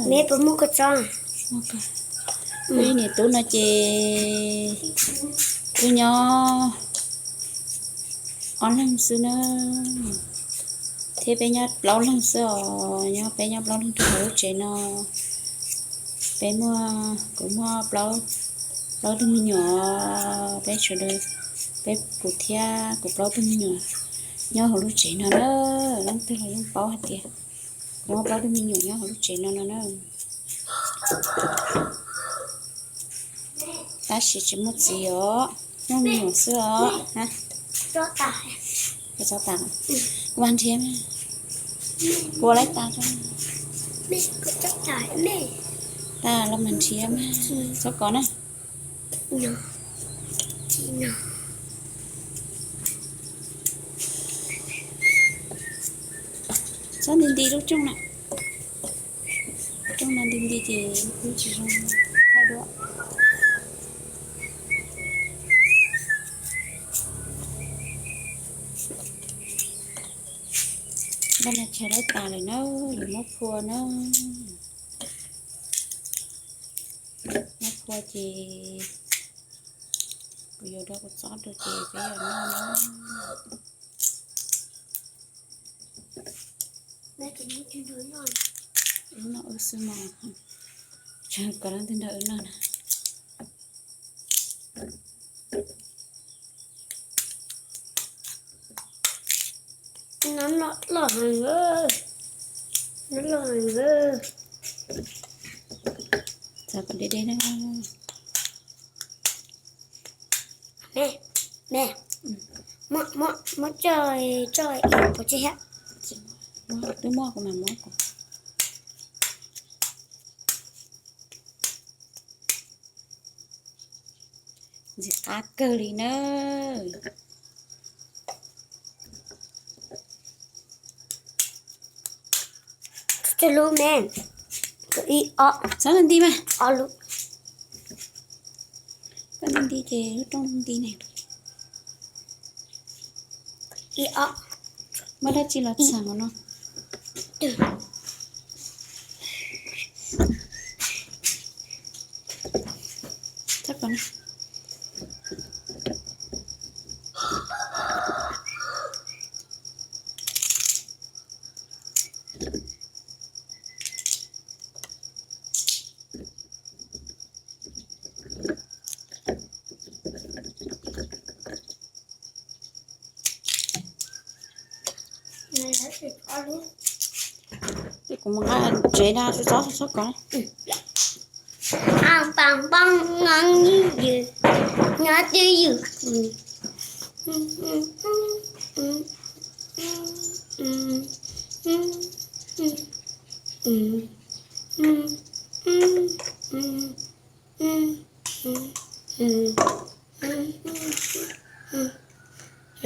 Peb niam tub no ces wb nyob ob leeg xwb na, thiab peb nyob plaub leeg xwb os, nyob peb nyob plaub leeg rau hauv lub tsev no. Peb muaj, kuv muaj plaub, plaub tug me nyuam, peb sawv daws, peb kuv thiab kuv plaub tug me nyuam nyob hauv lub tsev no na. Leej twg los yeej paub hais tias Muab plaub tug me nyuam nyob hauv lub tsev no no na. Tab sis tsis muaj txiv os, muaj me nyuam xwb os. Kuv nrhiav, kuv ua laib tas, tas los mas nrhiav mas txhob kov na. Txhob nti nti lub rooj na. Rooj no nti nti ces kuj tsis zoo thaij dua. Npaj no chaw laib tas lawm na, yuav muab phua na. Muab phua ces kuv yuav rau kuv txob rau ces peb yuav noj na. Wb noj wb xwb mas, tsam kov leej twg nrog wb noj na. Noj loj heev, noj loj heev. Txav kom deb deb na. Me, me, muab, muab, muab coj, coj ib puas tseg thiab. Twb muab kuv mam muab kuv. Ntxim qab kawg li na. Txhob lub me, ib ob, txhob nti mas, ob lub. Koj nti nti ces lub rooj nti ne. Ib ob. Muab dab tsi los txham no. Ces kuv mus nqa tsev da txhob txhob kov. Pam pam nyob twj ywm.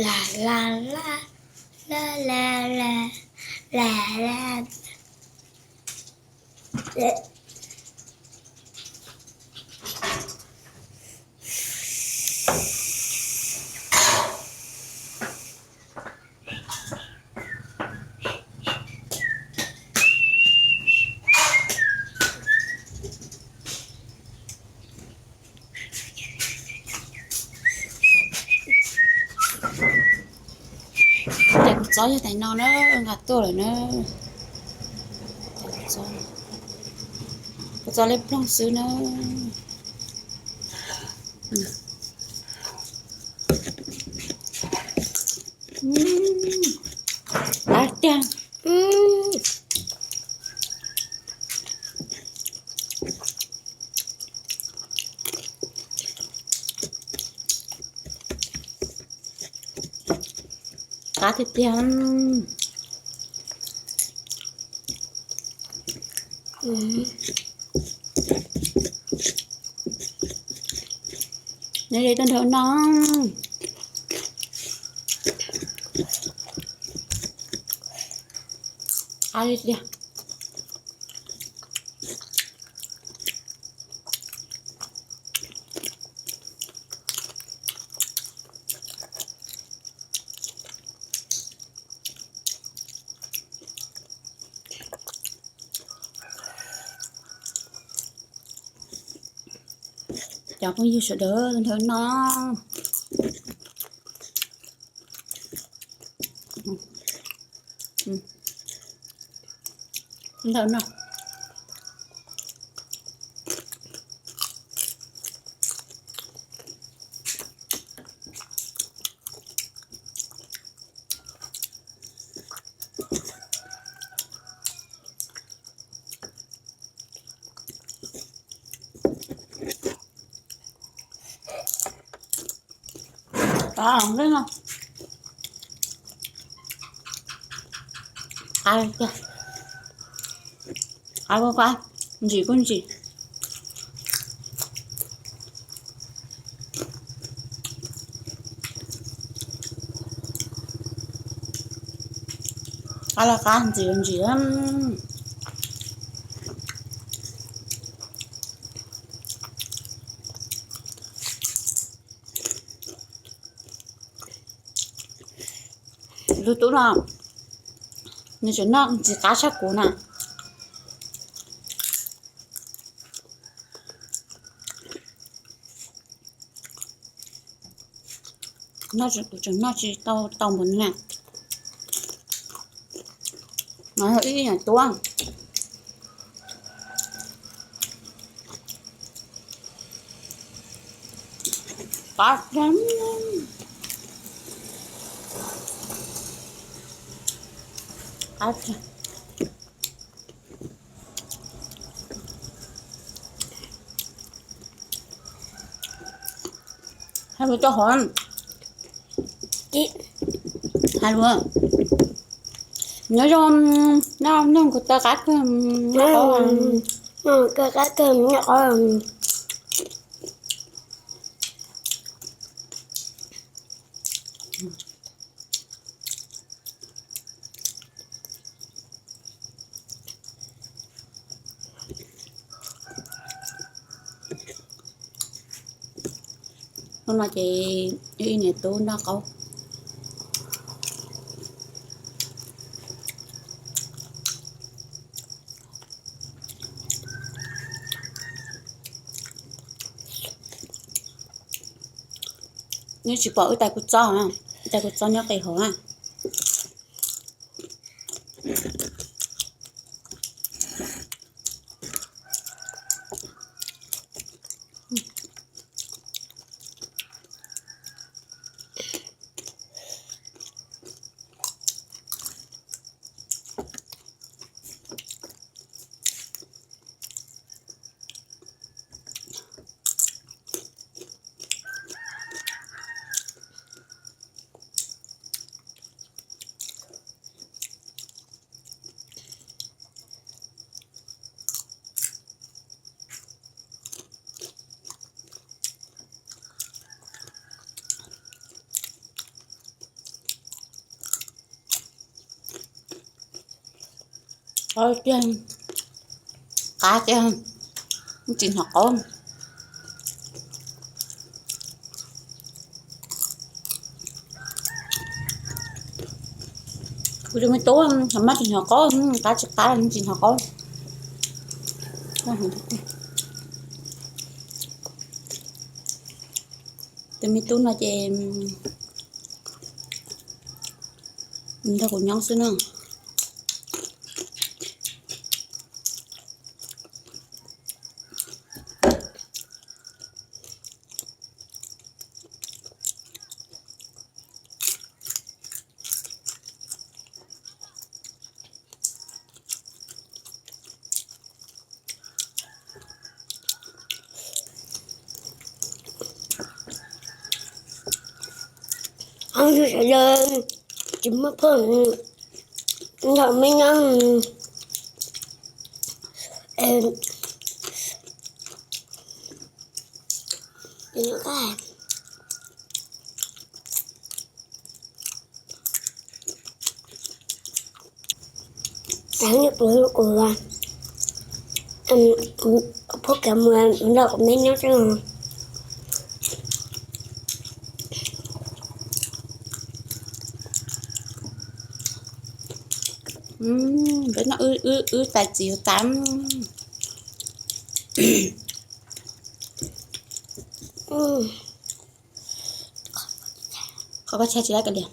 La la la, la la la, la la. Ces kuv txob yog tais no na, nqa tuaj lawm na. Kuv txob liab ploog xwb na. Qab tiag. Qab tiag tiag. Nyob ze toj nrag no. Qab tiag tiag. Cov phooj ywg sawv daws nrog no. Ntawm no. Qab, qab, ntsim kuj ntsim. Qab los qab, ntsim los ntsim. Tus tub no, nws tseem noj ntsim qab tshaj kuv na. Noj tseem, kuv tseem noj tsis tau tau npaum no na. Mas yog ib yam tuab. Qab, qab. Hais lus rau hov. Hais lus. Nyob zoo, noj nug kuv taw qab kawg, noj qab kawg, noj qab. Hnub no ces wb ib niam tub noj qaub. Neb tsis pom wb tais kua txob, tais kua txob nyob qis hauv na. Qab tiag, qab tiag, tsis hnov qaub. Kuv tus me tub, qab tsis hnov qaub, qab tsis qab tsis hnov qaub. Tus me tub no ces nrog kuv nyob xwb na. Sawv daws tsis muaj phooj ywg nrog me nyob. Tus hlub kuv, kuv phob kev mus nrog kuv me nyob xwb. Wb tais txiv tas. Qhov koj tshaj tsis laib ka liam.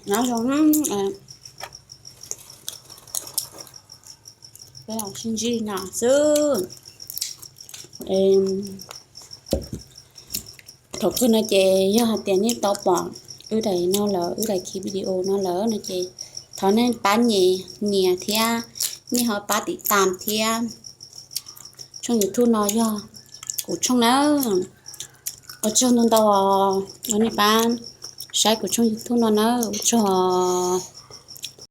Nyob zoo, peb los sib ntsib no xwb. Thaum kawg no ces yog hais tias nej tau pom wb daim no lawm, wb daim khi video no lawm no ces thov nej pab nias, nias thiab nej ho pab tim tas thiab. Tshooj YouTube no yog kuv tshooj nawb. Ua tsaug ntau ntau uas nej pab saib kuv tshooj YouTube no nawb, ua tsaug.